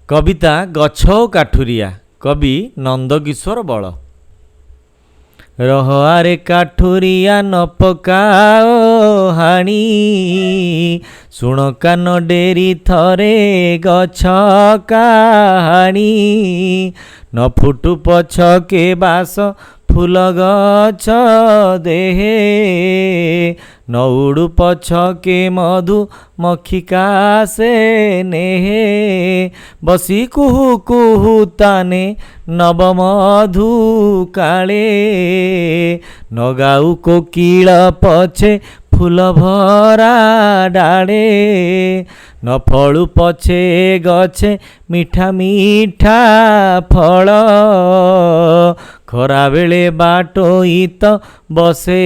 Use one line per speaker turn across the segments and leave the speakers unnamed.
କବିତା ଗଛ ଓ କାଠୁରିଆ, କବି ନନ୍ଦକିଶୋର ବଳ। ରହ ଆରେ କାଠୁରିଆ, ନ ପକାଅ ହାଣି, ଶୁଣ କାନ ଡେରି ଥରେ ଗଛ କାହାଣୀ। ନ ଫୁଟୁ ପଛକେ ବାସ ଫୁଲ ଗଛ ଦେହେ, ନ ଉଡ଼ୁ ପଛକେ ମଧୁ ମକ୍ଷିକା ସେ ନେହେ। ବସି କୁହୁ କୁହୁ ତାନେ ନବ ମଧୁ କାଳେ, ନଗାଉ କୋକିଳ ପଛେ ଫୁଲ ଭରା ଡାଳେ। ନ ଫଳୁ ପଛେ ଗଛେ ମିଠା ମିଠା ଫଳ, ଖରାବେଳେ ବାଟୋଇ ତ ବସେ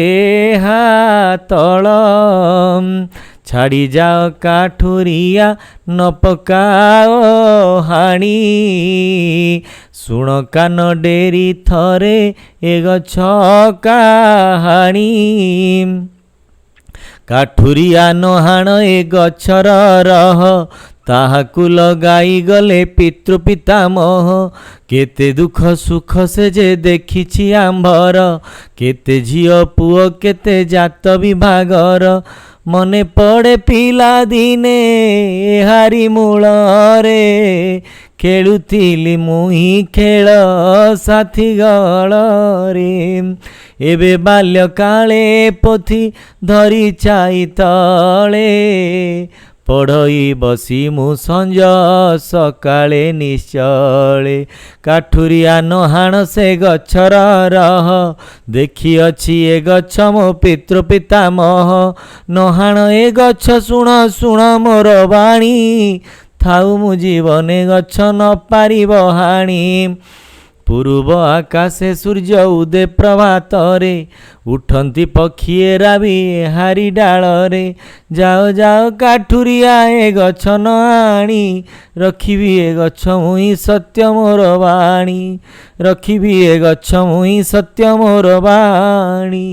ତଳ। ଛାଡ଼ି ଯାଅ କାଠୁରିଆ, ନ ପକାଅ ହାଣି, ଶୁଣ କାନ ଡେରି ଥରେ ଏ ଗଛ କାହାଣୀ। କାଠୁରିଆ ନହାଣ ଏ ଗଛର ରହ, ତାହାକୁ ଲଗାଇ ଗଲେ ପିତୃ ପିତାମହ। କେତେ ଦୁଃଖ ସୁଖ ସେ ଯେ ଦେଖିଛି ଆମ୍ଭର, କେତେ ଝିଅ ପୁଅ କେତେ ଜାତ ବିଭାଗର। ମନେ ପଡ଼େ ପିଲାଦିନେ ହାରି ମୂଳରେ, ଖେଳୁଥିଲି ମୁହିଁ ଖେଳ ସାଥୀ ଗଳରେ। ଏବେ ବାଲ୍ୟକାଳେ ପୋଥି ଧରି ଛାଇ ତଳେ, ପଢ଼ଇ ବସି ମୁଁ ସଞ୍ଜ ସକାଳେ ନିଶ୍ଚଳେ। କାଠୁରିଆ ନହାଣ ସେ ଗଛର ରହ, ଦେଖିଅଛି ଏ ଗଛ ମୋ ପିତୃ ପିତାମହ। ନହାଣ ଏ ଗଛ ଶୁଣ ଶୁଣ ମୋର ବାଣୀ, ଥାଉ ମୁଁ ଜୀବନେ ଗଛ ନ ପାରିବ ହାଣି। ପୂର୍ବ ଆକାଶେ ସୂର୍ଯ୍ୟ ଉଦେ ପ୍ରଭାତରେ, ଉଠନ୍ତି ପକ୍ଷୀ ରାବି ହାରି ଡାଳରେ। ଯାଅ ଯାଅ କାଠୁରିଆ ଏ ଗଛ ନ ଆଣି, ରଖିବି ଏ ଗଛ ମୁହିଁ ସତ୍ୟ ମୋର ବାଣୀ। ରଖିବି ଏ ଗଛ ମୁହିଁ ସତ୍ୟ ମୋର ବାଣୀ।